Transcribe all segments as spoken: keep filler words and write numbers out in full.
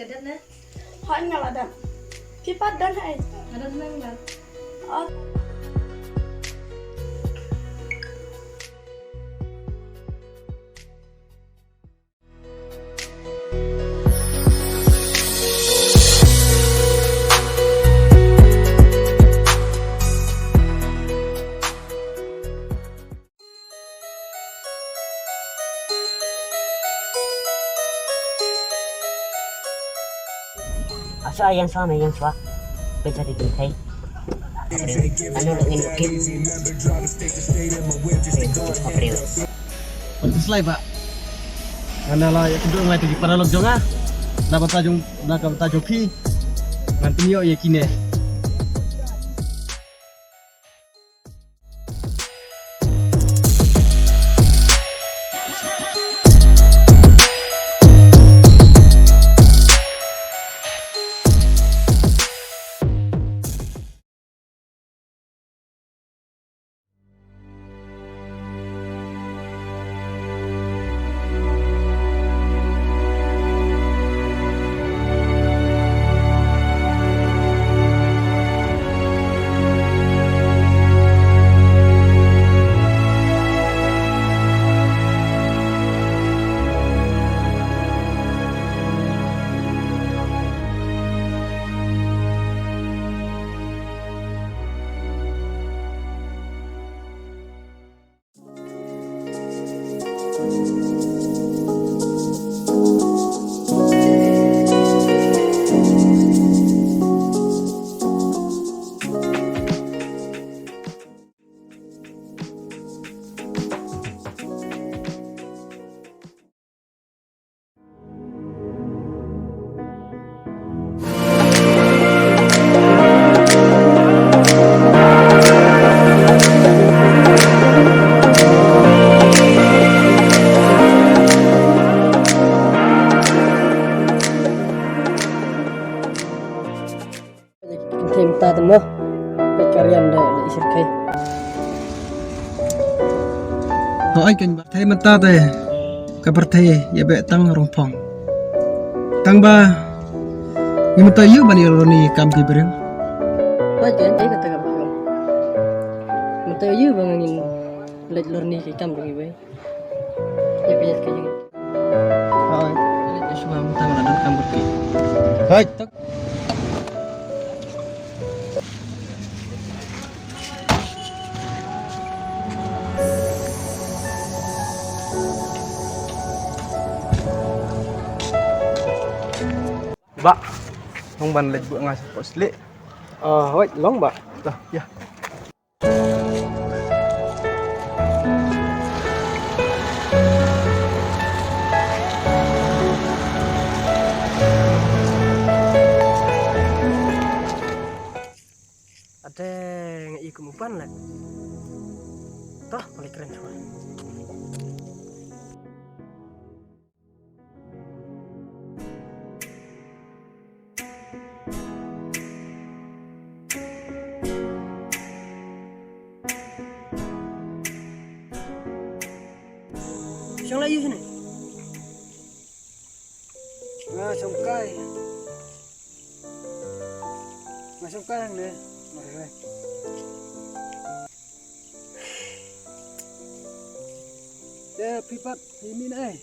Ka don ne? Hooid, nga la don. Phi pat don hooid? Nga don ne, nga. Oh. Asa yang sama yang swa. Pecah di kintai. Anu nak ngin mungkin. Pecah di kintai. Untuk selai, Pak. Ngana la ïa kynduh ngai tu para lok jong nga. Na bata jong, na ka bata jong phi. Ngan pynïoh ïa kine. Kynthei mynta te mo. Peit ka riam da la isir kai. Hooid, kan pyrthei mynta te ka pyrthei ïa beh tang rong phong. Tang ba ngi mynta ïa ban ïa lorni kam ki briew. Hooid, kan peit kata ka briew. Mynta ïa ba ngin leit lorni ki kam ki briew. Ïa peit ka jingim. Hooid. Ïa shuwa mynta nga la don kam bad ki. Hooid. Bah, long ban leit buh nga sha poh slieh. Ah, hooid, long bah. Dah, ïa. Ate nga i kum u pan leh. Toh, pali kren shuwa. Shong la ïa shane. Nga shong kai. Nga shong kai hangne. Marwei. Te phi pat phi mih na ei?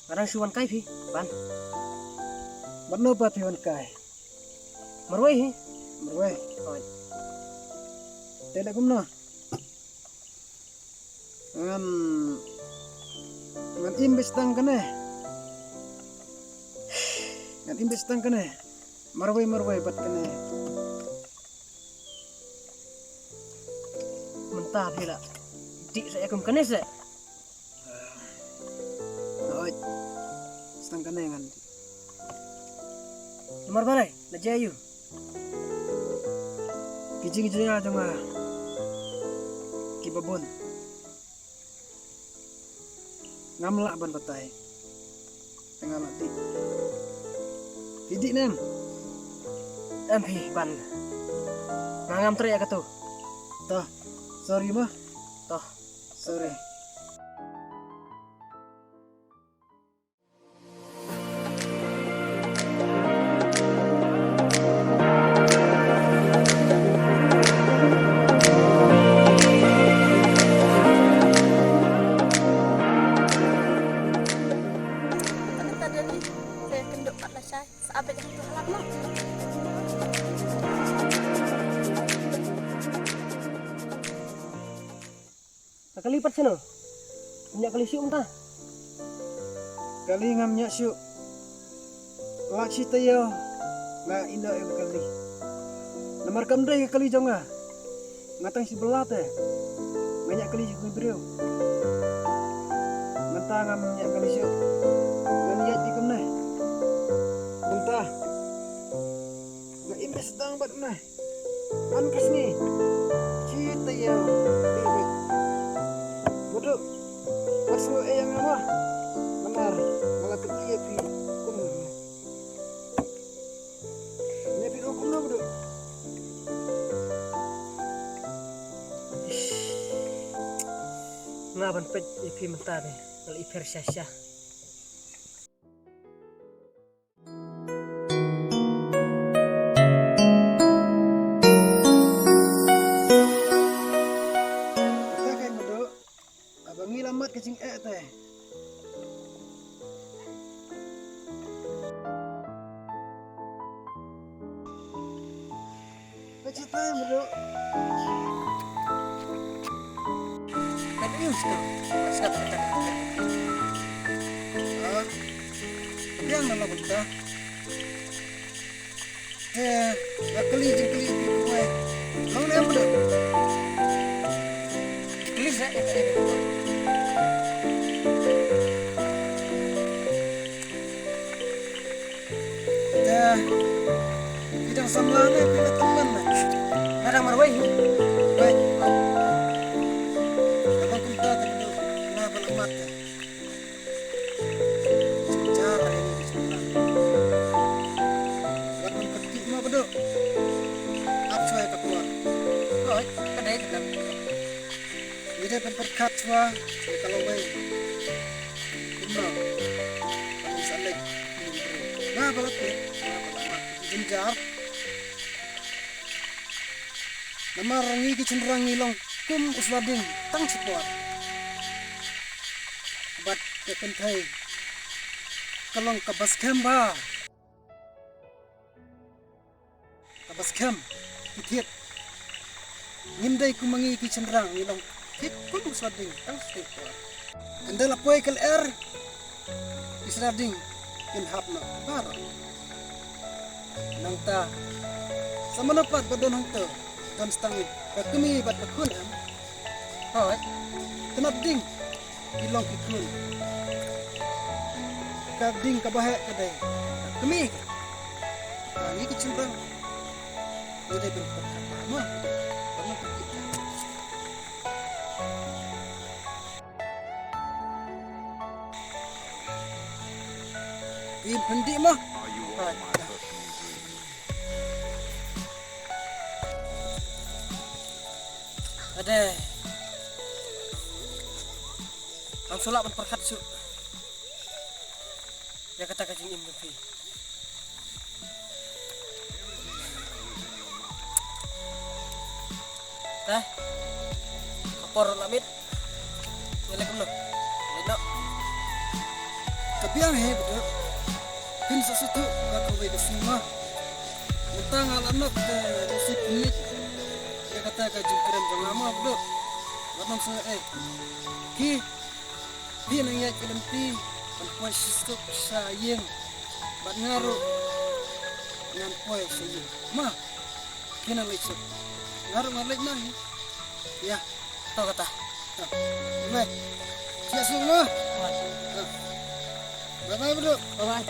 Nga dang shu wan kai phi, ban. Ban no pat phi wan kai? Marwei hi. Marwei. Hooid. Te leh kumno? Ngan, ngan im beit tang kane. Ngan im beit tang kane. Marwei, marwei bad kane. Mynta phi la dih sa ïa kum kane sa. Hooid. Sa tang kane ngan. Namar balei? La jia aïu? Ki jingjia jong nga kiba bun. Ngam lah ban batai. Te nga lah dih. Phi dih ne em? Em phi ban. Nga ngam treh ïa katu. Toh. Sorry mo. Toh. Sorry. Pat sino? Nyak kali shuh mynta. Kali ngam nyak shuh. Lah shi taïew nga ïeh noh ïa ka kali. Namar kam dei ka kali jong nga. Nga tang shi bylla te. Nga nyak kali jong ki briew. Mynta ngam nyak kali shuh. Ngan ïaid ïa kumne. Mynta nga im sdang bad kumne. An ka sngi. Shi taïew. Badu. Wat sngew ei ïa nga mo. Namar nga la pyni ïa phi kumne. Ne phi ong kumno, Badu? Nga ban peit ïa phi mynta ne. Nga la i pher sha sha. Kata kai Madu, aba ngi la mat ka jingeh te. Ka jita Madu. Ka dei skam, skam, skam. Ah, biang na la bynta. Eh, nga kylli jingkylli phi kawei. Long ne em Madu? Kylli sa, eh, eh. Eh, phi dang samla ne phi la tymmen ne? Nga dang marwei hi. Wei. Ka dang kumta te Madu. Nga ba la mat te. Jynjar ïa ngi ki jingrang. Wat ban kyrkieh mo Badu. Ap shuwa ïa ka por. Hooid, ka dei kata. Ngi dei ban pyrkhat shuwa ïa ka lawei. Kumno ban sa leit. Nga ba la peit, nga ba la mat. Jynjar. Namar ngi ki shynrang ngi long kum u sla ding tang shi por. Bad ka kynthei ka long kaba skhem bha. Kaba skhem, ki thied. Ngim dei kum ma ngi ki shynrang ngi long thied kum u sla ding tang shi por. Ynda la poi ka lyer, ki sla ding kin hap noh baroh. Nangta sa mano pat ba don hangto, don stang ïa ka kmie bad ka khun em? Hooid. Tnat ding ki long ki khun. Ka ding kaba heh ka dei ka kmie. Ka ngi ki shynrang ngi dei ban pyrkhat bha mo. Ban pyrkhat. Phi pyndih mo. Ade. Ngam shu lah ban pyrkhat shuh ïa kata ka jingim jong phi. Te ka por la miet. Ngi leit kumno? Leit noh. Ka biang hi Badu. Phin sa sngewthuh ha kawei ka sngi mo. Mynta nga la nok te nga shu pynmih ïa kata ka jingkren jong nga mo Badu. Wat nym sngew ei. Ki Phi nang ïaid ka lynti ban poi sha suk sha ïing. Bad nga ruh ngan poi sha ïing. Ma, phi nang leit suk. Nga ruh ngan leit noh hi. Ïa. To kata. To. Bye. Sha suk mo. Bye. To. Bye bye Badu. Bye bye.